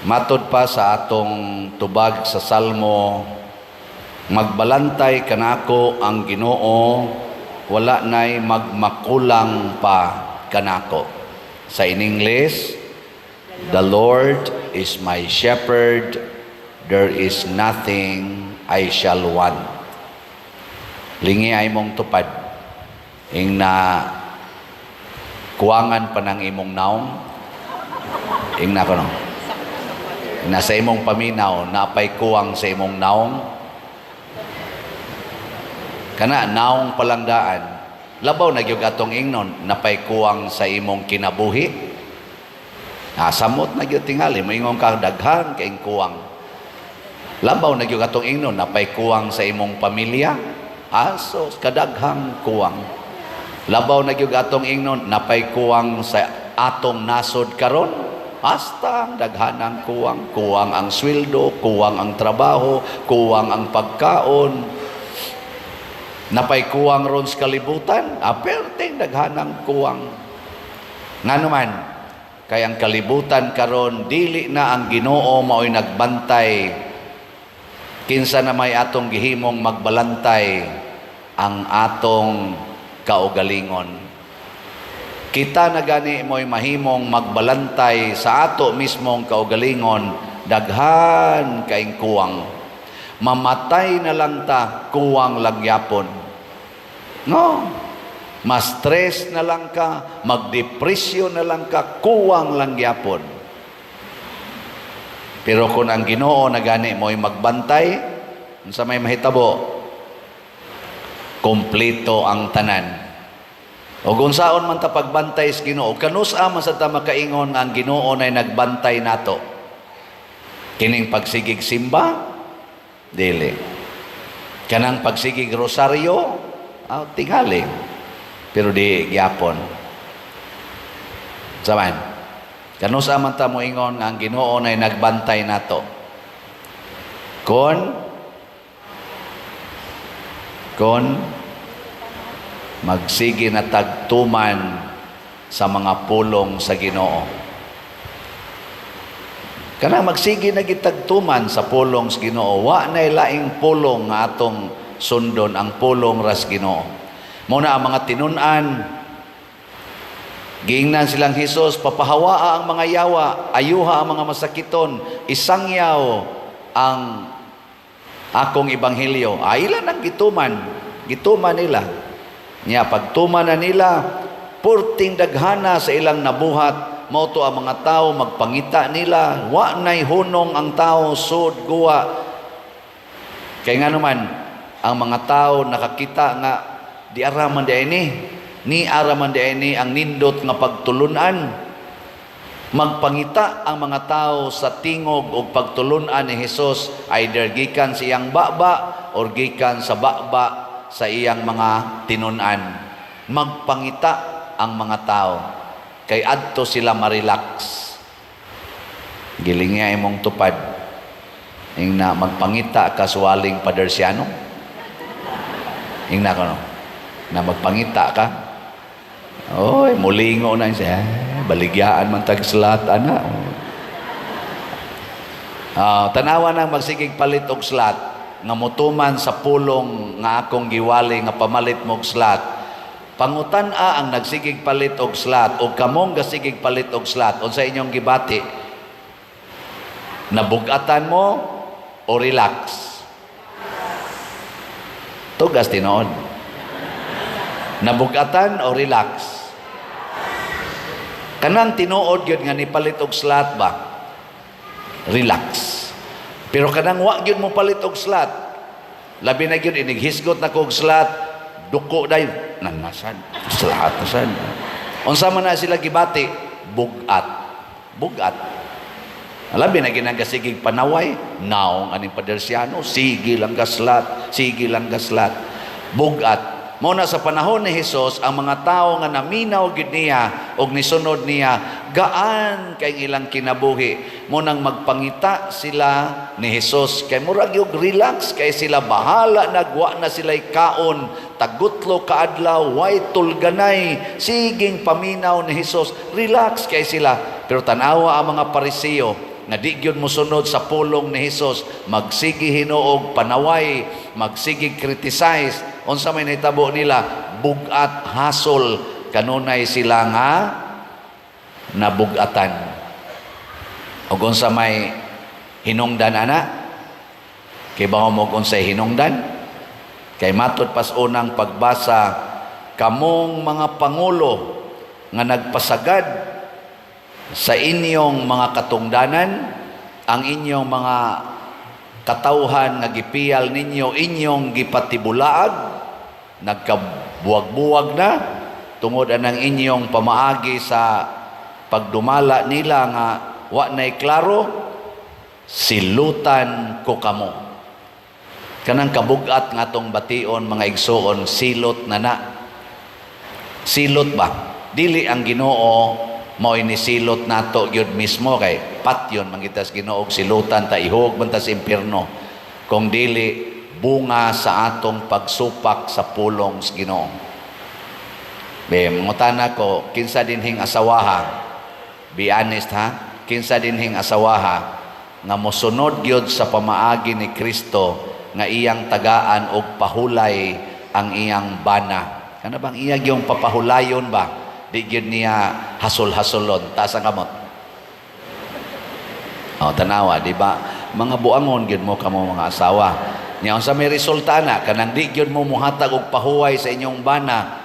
Matod pa sa atong tubag sa Salmo, magbalantay kanako ang Ginoo, wala nay magmakulang pa kanako. Sa in English, "The Lord is my shepherd, there is nothing I shall want." Lingi ay mong tupad. Ing na kuwangan pa ng imong naong. Ing na kono. Nasa imong paminaw, napay kuwang sa imong naong. Kana naong palangdaan. Labaw na gyud atong ingnon, napay kuwang sa imong kinabuhi. Ah, samot na gyud tingali, moingon ka daghan kay kuwang. Labaw na gyud atong ingnon, napay kuwang sa imong pamilya. Aso kadaghang kuwang. Labaw na gyud atong ingnon, napay kuwang sa atong nasod karon. Hasta ang daghanang kuwang, kuwang ang sweldo, kuwang ang trabaho, kuwang ang pagkaon. Napay kuwang ron sa kalibutan, aperteng daghanang kuwang. Ngano man, kay ang kalibutan karon dili na ang Ginoo mao'y nagbantay. Kinsa na may atong gihimong magbalantay? Ang atong kaugalingon. Kita na gani mo'y mahimong magbalantay sa ato mismong kaugalingon, daghan kaing kuwang. Mamatay na lang ta, kuwang lang yapon. No? Ma-stress na lang ka, magdepresyon na lang ka, kuwang lang yapon. Pero kung ang Ginoo na gani mo'y magbantay, unsa may mahitabo? Kompleto ang tanan. O kung saon man ta pagbantay sa Ginoo, kanusa man sa ta makaingon nga ang Ginoo nay nagbantay nato? Kining pagsigig simba? Dili. Kanang pagsigig rosaryo? Ah, tingali. Pero di gyapon. Saman. Kanusa man ta moingon nga ang Ginoo nay nagbantay nato? Kon magsige na tagtuman sa mga pulong sa Ginoo. Kana magsige na gitagtuman sa pulong sa Ginoo, wa nay laing pulong nga atong sundon, ang pulong ras Ginoo. Mao na ang mga tinun-an, giingnan silang Hesus, "Papahawaa ang mga yawa, ayuha ang mga masakiton, isangyaw ang akong ebanghelyo." Ay, ila nang gituman, gituman nila. Nya pagtuman na nila, purting daghana sa ilang nabuhat, mao to ang mga tao magpangita nila, wa nay hunong ang tao sud guwa. Kay nga naman, ang mga tao nakakita nga di araman di ini, ni araman di ini ang nindot nga pagtulunan. Magpangita ang mga tao sa tingog o pagtulunan ni Hesus, either gikan sa iyang baba or gikan sa baba sa iyang mga tinun-an. Magpangita ang mga tao kay adto sila ma-relax. Giling nga imong tupad. Ing na magpangita ka suwaling padersyano. Ing na kono. Na magpangita ka. Oy, mulingo na siya. Eh, baligyaan man tag slot ana. Ah, tanawa nang magsigig palit og slot nga mutuman sa pulong nga akong giwali nga pamalit mo og slot. Pangutan-a ang nagsigig palit og slot o kamong gasigig palit og slot, unsa inyong gibati? Nabugatan mo o relax? Tugas tinuod. Nabugatan o relax? Kanang tinuod gyud nga nipalit og slot ba? Relax. Pero kanang wa gyud mo palit og slot, labi na gyud inighisgot na kog slot, duko dayon, nanasan, slot na sad. Unsa man na sila gibati? Bugat. Bugat. Labi na ginagasigig panaway, naong aning padersyano, sige lang gaslat, sige lang gaslat. Bugat. Mao na sa panahon ni Hesus, ang mga tao nga naminaw gid niya og nisunod niya, gaan kay ilang kinabuhi. Mao nang magpangita sila ni Hesus kay murag yung relax kay sila, bahala nagwa na sila'y kaon, tagutlo ka adlaw, way tulganay, siging paminaw ni Hesus, relax kay sila. Pero tanawa ang mga Pariseo, nga di gyud mosunod sa pulong ni Hesus, magsige hinuog panaway, magsige criticize, unsa may nahitabo nila? Bugat, hasol, kanunay sila nga nabugatan. Ug unsa may hinungdan ana? Kay ba mo unsay hinungdan? Kay matud pas unang pagbasa, kamong mga pangulo nga nagpasagad sa inyong mga katungdanan, ang inyong mga katawhan nga gipiyal ninyo, inyong gipatibulaag, nagkabuwag-buwag na tungod anang inyong pamaagi sa pagdumala nila nga wa na'y klaro, silutan ko kamo. Kanang kabugat nga atong bation, mga igsuon, silot na na. Silot ba? Dili ang Ginoo mao'y nisilot nato gyud mismo, kay patyon man kita sa Ginoo, silutan ta, ihog man ta sa impierno. Kung dili bunga sa atong pagsupak sa pulong sa Ginoo. Be, mangutana ko, kinsa dinhing asawaha? Be honest ha, kinsa dinhing asawaha nga mosunod gyud sa pamaagi ni Kristo nga iyang tagaan og pahulay ang iyang bana? Kana bang iya gyung papahulayon ba? Di gyud niya hasol-hasolon. Taas ang kamot. Oh, tanawa, di ba? Mga buangon gyud mo kamo mga asawa. Nya unsa may resulta na? Kanang di gyud mo muhatag og pahuway sa inyong bana,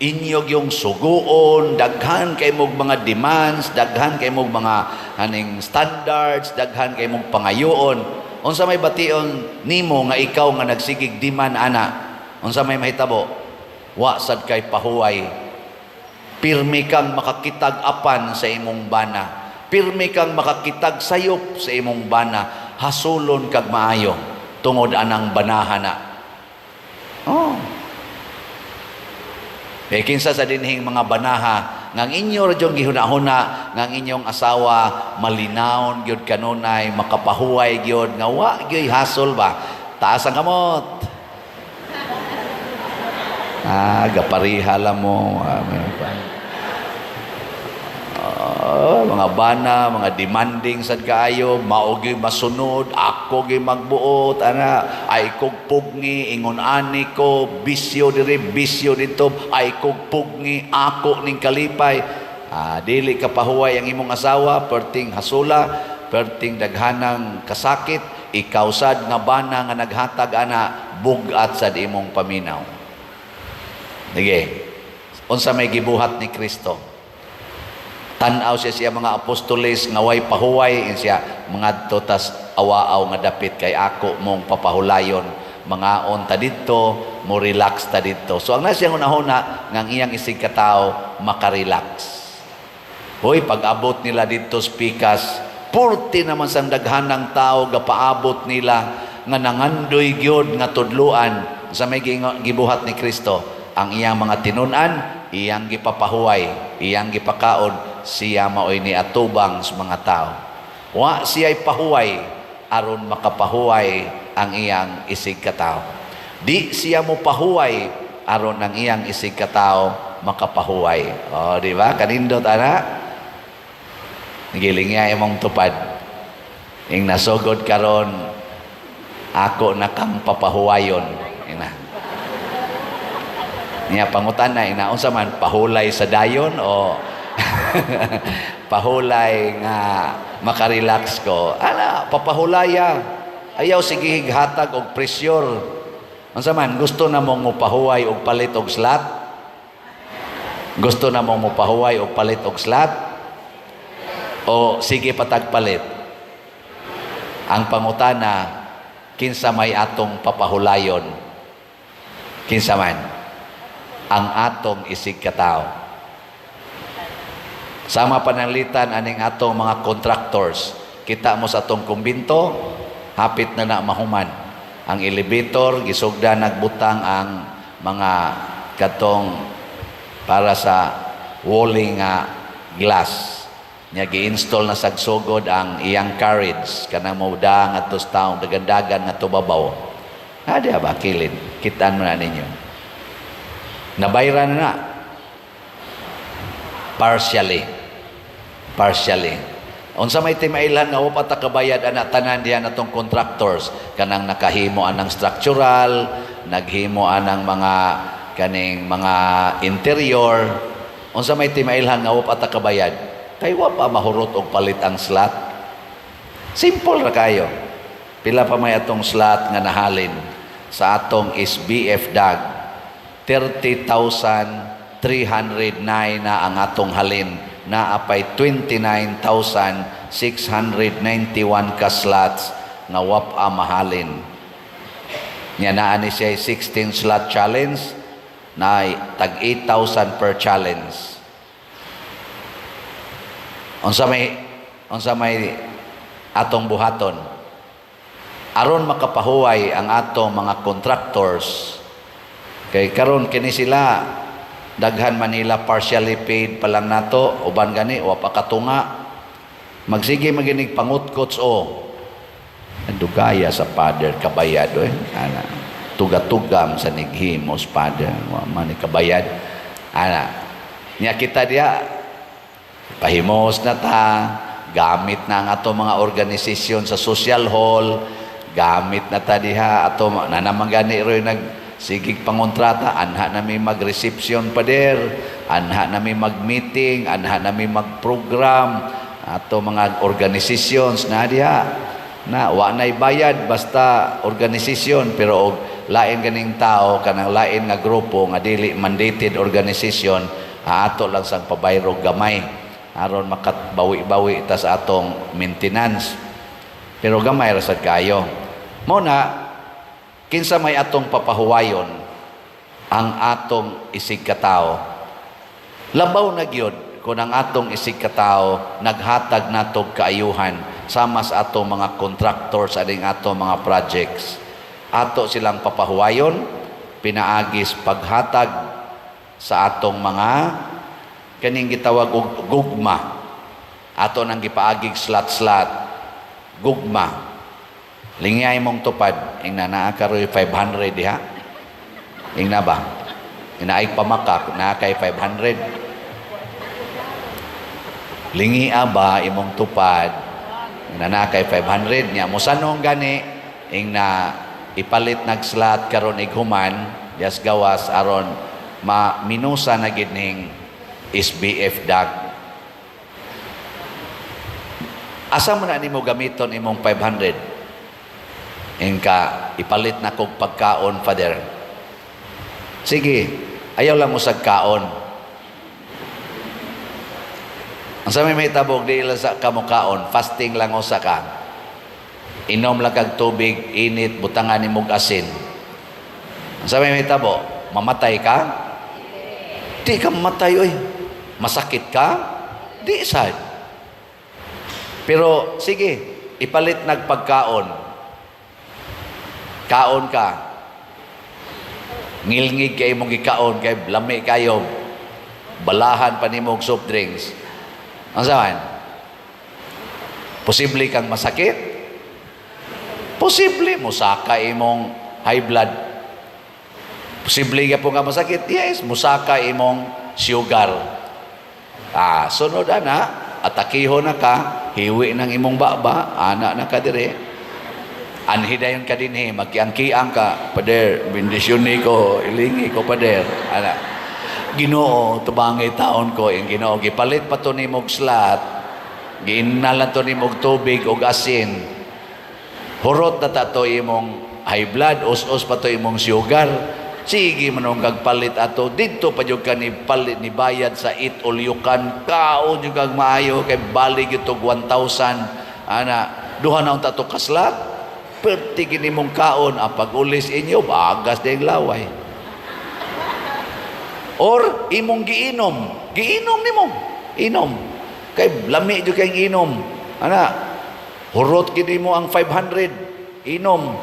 inyo yung suguon, daghan kay mog mga demands, daghan kay mog mga aning standards, daghan kay mog pangayoon. Unsa may bation nimo nga ikaw nga nagsigig demand ana? Unsa may mahitabo? Wa sad kay pahuway. Pirmi kang makakitag apan sa imong bana. Pirmi kang makakitag sayop sa imong bana. Hasulon kag maayo tungod anang banahan na. Oh. Eh kinsa sa dinhing mga banaha ngang inyo ra gyud gihuna-huna ngang inyong asawa malinawon gyud kanunay, makapahuway gyud nga wa gyud hasol ba? Taas ang kamot. Ah, gapariha lang mo. Ah, may pa. Ah, mga bana, mga demanding sad kaayo, mao gyud masunod, ako gyud magbuot, ana, ay kog pugni, ingon ani ko, bisyo diri, bisyo didto, ay kog pugni, ako ning kalipay. Ah, dili ka pahuway ang imong asawa, perting hasula, perting daghanang kasakit, ikaw sad nga bana nga naghatag ana, bugat sad imong paminaw. Sige. Unsa may gibuhat ni Kristo? Tan-aw siya siya mga apostoles nga way pahuway, in siya mangadto tas awaaw nga dapit kay ako mong papahulayon, mangaon ta didto, mo relax ta didto. So ang nasa siyang hunahuna nga ang iyang isig katao makarelax. Hoy, pag-abot nila didto sa pikas, purti naman sang daghanang tao gapaabot nila nga nangandoy gyud nga tudluan. Sa may gibuhat ni Kristo? Ang iyang mga tinun-an iyang gipapahuway, iyang gipakaon, siya maoy ni atubang sa mga tao. Wa siya'y pahuway aron makapahuway ang iyang isig katao. Di siya mo pahuway aron ang iyang isig katao makapahuway. O, di ba? Kanindot ana. Giling niya imong tupad. Ing nasugod karon, ako na kang papahuwayon. Ina. Niya pangutan na ina, unsa man, pahulay sa dayon o pahulay nga makarelax ko? Ana, papahulaya. Ayaw sige hatag og pressure. Unsa man, gusto na mong mopahuway og palit og slot? Gusto na mong mopahuway og palit og slot? O sige patagpalit? Ang pangutana, kinsa may atong papahulayon? Kinsa man? Ang atong isig katao. Sama pananglitan aning atong mga contractors. Kita mo sa atong kumbinto, hapit na na mahuman. Ang elevator, gisugda nagbutang ang mga katong para sa walling nga glass. Nya gi-install na sagsugod ang iyang carriage kanang moda ngadto sa taong dagandagan nga babaw. Ah, di ba kilid? Kitaan mo na ninyo. Nabayran na na. Partially. Partially. Unsa may timailhan nga wa pa ta kabayad ana tanan diha natong contractors, kanang nakahimo anang structural, naghimo anang mga kaning mga interior? Unsa may timailhan nga wa pa ta kabayad? Kay wa pa mahurot og palit ang slot. Simple ra kayo. Pila pa may atong slot nga nahalin sa atong SBF DAG? 30,309 na ang atong halin, naa pay 29,691 ka slots nga wa pa mahalin. Nya naa ni siya 16 slot challenge na tag 8,000 per challenge. Unsa may atong buhaton aron makapahuway ang atong mga contractors? Kay karon kini sila, daghan Manila, partially paid pa lang nato, uban gani wa pa katunga. Magsige maginig pangutkots o dugaya sa father kabayad, oy. Ana, tugatugam sa nighimos, father, wa man ni kabayad ana. Nya kita diya, pahimos na ta, gamit na ang ato mga organisasyon sa social hall, gamit na ta diha ato na naman gani roy nag sigig pangontrata, anha nami mag-reception, pader, anha nami mag-meeting, anha nami mag-program ato mga organizations na diha na wa nay bayad basta organisasyon. Pero og lain ganing tao, kanang lain nga grupo nga dili mandated organization, ato lang sang pabayrog gamay aron makabawi-bawi ta sa atong maintenance, pero gamay ra sad kayo. Mo na kinsa may atong papahuwayon? Ang atong isig katao. Labaw na gyud kung ang atong isig katao naghatag natog kaayuhan sama sa atong mga contractors aning atong mga projects. Ato silang papahuwayon pinaagis paghatag sa atong mga kaning gitawag og gugma. Ato nang gipaagig slot-slot gugma. Lingay mong tupad, ingna naa karoy 500 diha. Ingna ba? Inaay pamakak, naa kay 500. Lingia ba imong tupad? Ingna naa kay 500 niya. Musanong gani, ingna ipalit nag slot karon ighuman, dias gawas aron ma minusa na gid ning SBF DAG. Asa mo na nimo gamiton imong 500? Ingka, "Ipalit na kog pagkaon, Father." Sige, ayaw lang usag kaon. Ang sa may tabog, di lang sa kamukaon, fasting lang usa ka. Inom lang kag tubig, init, butangan ni mog asin. Ang sa may tabo, mamatay ka? Di ka mamatay, oy. Masakit ka? Di sad. Pero sige, ipalit nagpagkaon. Kaon ka. Ngilngig kay imong gikaon kay lami kayo. Balahan pa nimo og soft drinks. Ang saman? Posible kang masakit? Posible musaka imong high blood. Posible ka po nga masakit? Yes, musaka imong sugar. Ah, sunod ana, atakiho na ka, hiwi ng imong baba, ana na ka dire. Anhi dayon ka dinhi, magkiang-kiang ka, "Pader, bendisyon ni ko, ilingi ko, pader." Ana. "Ginoo, tubangi taon ko," yung Ginoo, gipalit pa to nimog slot, giinalan to nimog tubig og asin. Hurot na ta to imong high blood, us-us pa to imong sugar. Sige man kag palit ato didto pa jud ka ni palit ni bayad sa eat all you can, kaon jud kag maayo kay bali gyud tog 1,000 ana, duha na unta to ka slot. Perti gini mong kaon, ang pag-ulis inyo, bagas na laway. Or imong giinom, giinom nimo, inom. Kay lami jud kay inom. Ana, hurot gid mo ang 500, inom.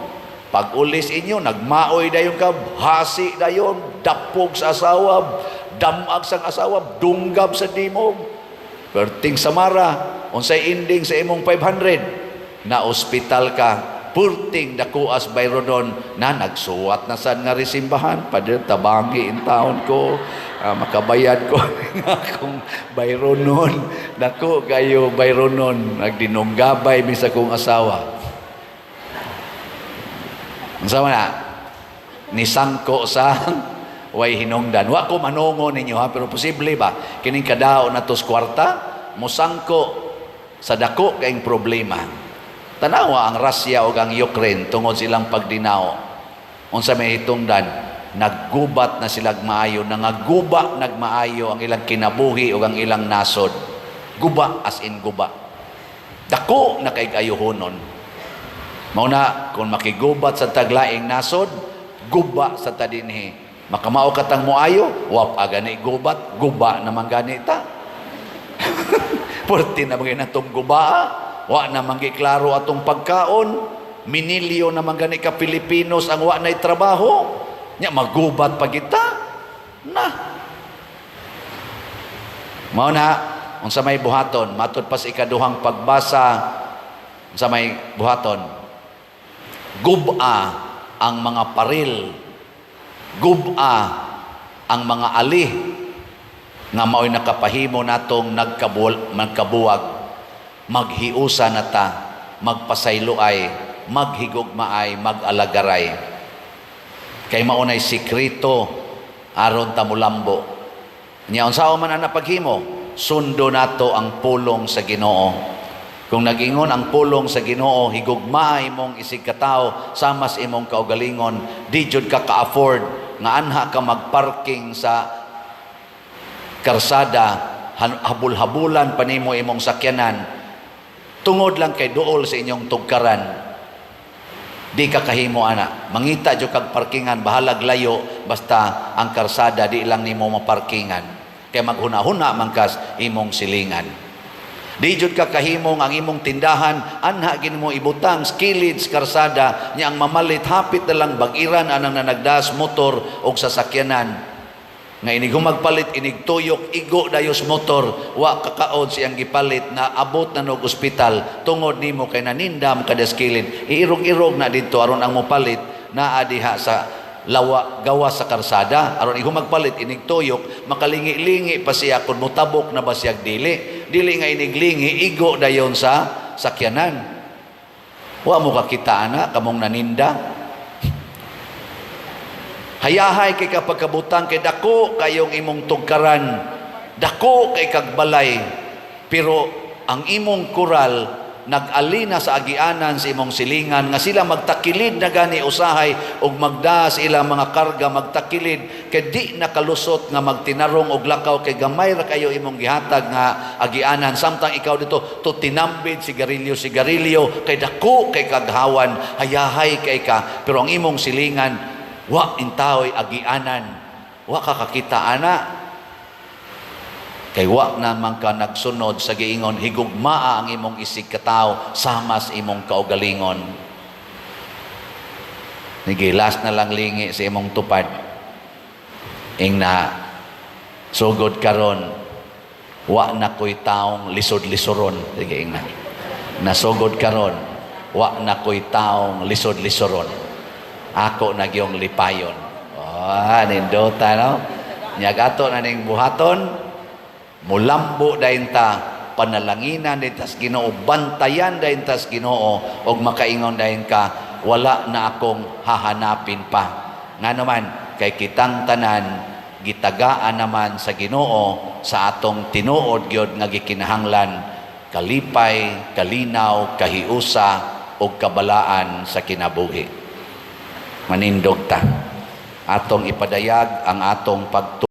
Pag ulis inyo, nagmaoy dayon ka, hasi dayon, dapog sa asawa, damag sa asawa, dunggab sa dimog. Perting samara, unsay ending sa imong 500? Na ospital ka. Purting dakuas bayronon na nagsuwat na sad nga risimbahan. Padre, tabangi in taon ko. Ah, makabayad ko nga akong bayronon. Dako kayo bayronon. Nagdinunggabay mi sa kong asawa. Unsa man na? Nisangko sa way hinungdan. Wa ko manungo ninyo ha, pero posible ba? Kining kadao na tos kwarta, musangko sa dako kaing problema. Tanawa ang Russia ug ang Ukraine tungod silang pagdinao. Unsa may hitungdan? Naggubat na sila maayo, nangaguba nagmaayo ang ilang kinabuhi ug ang ilang nasod. Guba as in guba. Dako na kay ayuhonon. Mao na kung makigubat sa taglaing nasod, guba sa ta dinhi. Makamao katang moayo, wa pa gani gubat, guba naman gani ta. Purti na mga natong guba, wa na man klaro atong pagkaon, minilyo naman gani ka Pilipinos ang wa na'y trabaho, nya magubat pa kita. Na. Mao na unsa may buhaton, matud pa sa ikaduhang pagbasa, unsa may buhaton? Guba ang mga paril, guba ang mga ali nga mao'y nakapahimo natong nagkabuwag. Maghiusa na ta, magpasayloay, maghigugmaay, mag-alagaray. Kay maunay sikreto aron ta mulambo. Nya unsa man ana paghimo, sundo nato ang pulong sa Ginoo. Kung nagingon ang pulong sa Ginoo, higugmaay imong isig katawo samas imong kaugalingon, di jud ka ka-afford nga anha ka magparking sa karsada, habul-habulan pa nimo imong sakyanan tungod lang kay duol sa inyong tugkaran. Di ka kahimo ana. Mangita jud kag parkingan, bahalag layo, basta ang karsada di lang nimo maparkingan, kay maghuna-huna man kas imong silingan. Di jud ka kahimong ang imong tindahan anha gin mo ibutang kilid sa karsada, nya ang mamalit hapit na lang bag-iran anang nanagdas motor og sasakyanan nga inig humagpalit, inig tuyok, igo dayos motor, wa kakaod siyang gipalit na abot na nog ospital tungod nimo kay nanindam kadas kilid. Iirog-irog na didto aron ang mopalit naa diha sa lawa, gawa sa karsada, aron ihumagpalit, inig tuyok, makalingi-lingi pa siya kung motabok na ba siyag dili dili nga iniglingi, igo dayon sa sakyanan. Wa mo kakita ana kamong naninda. Hayahay kay kapag kabutang kay dako kayong imong tugkaran, dako kay kagbalay, pero ang imong kural nag-alina sa agianan sa imong silingan nga sila magtakilid na gani usahay og magdas ilang mga karga, magtakilid kay di nakalusot nga magtinarong og lakaw kay gamay ra kayo imong gihatag nga agianan, samtang ikaw dito to tinambid sigarilyo sigarilyo kay dako kay kaghawan. Hayahay kay ka, pero ang imong silingan wa intaoy agianan. Wa ka kakita ana kay wa naman ka nagsunod sa giingon, higugmaa ang imong isig katawo samas imong kaugalingon. Nigilas na lang lingi sa imong tupad. Ing na sugod karon, wa na ko'y taong lisod-lisoron. Sige, ing na nasugod karon, wa na ko'y taong lisod-lisoron, ako na gyung lipayon. Oh, nindota, no? Nya gato na ning buhaton, mulambo dayon ta, panalanginan dayon tas Ginoo, bantayan dayon tas Ginoo, og makaingon dayon ka, wala na akong hahanapin pa. Ngano man, kay kitang tanan gitagaan naman sa Ginoo sa atong tinuod gyud nga gikinahanglan: kalipay, kalinaw, kahiusa ug kabalaan sa kinabuhi. Manindog ta. Atong ipadayag ang atong pagtu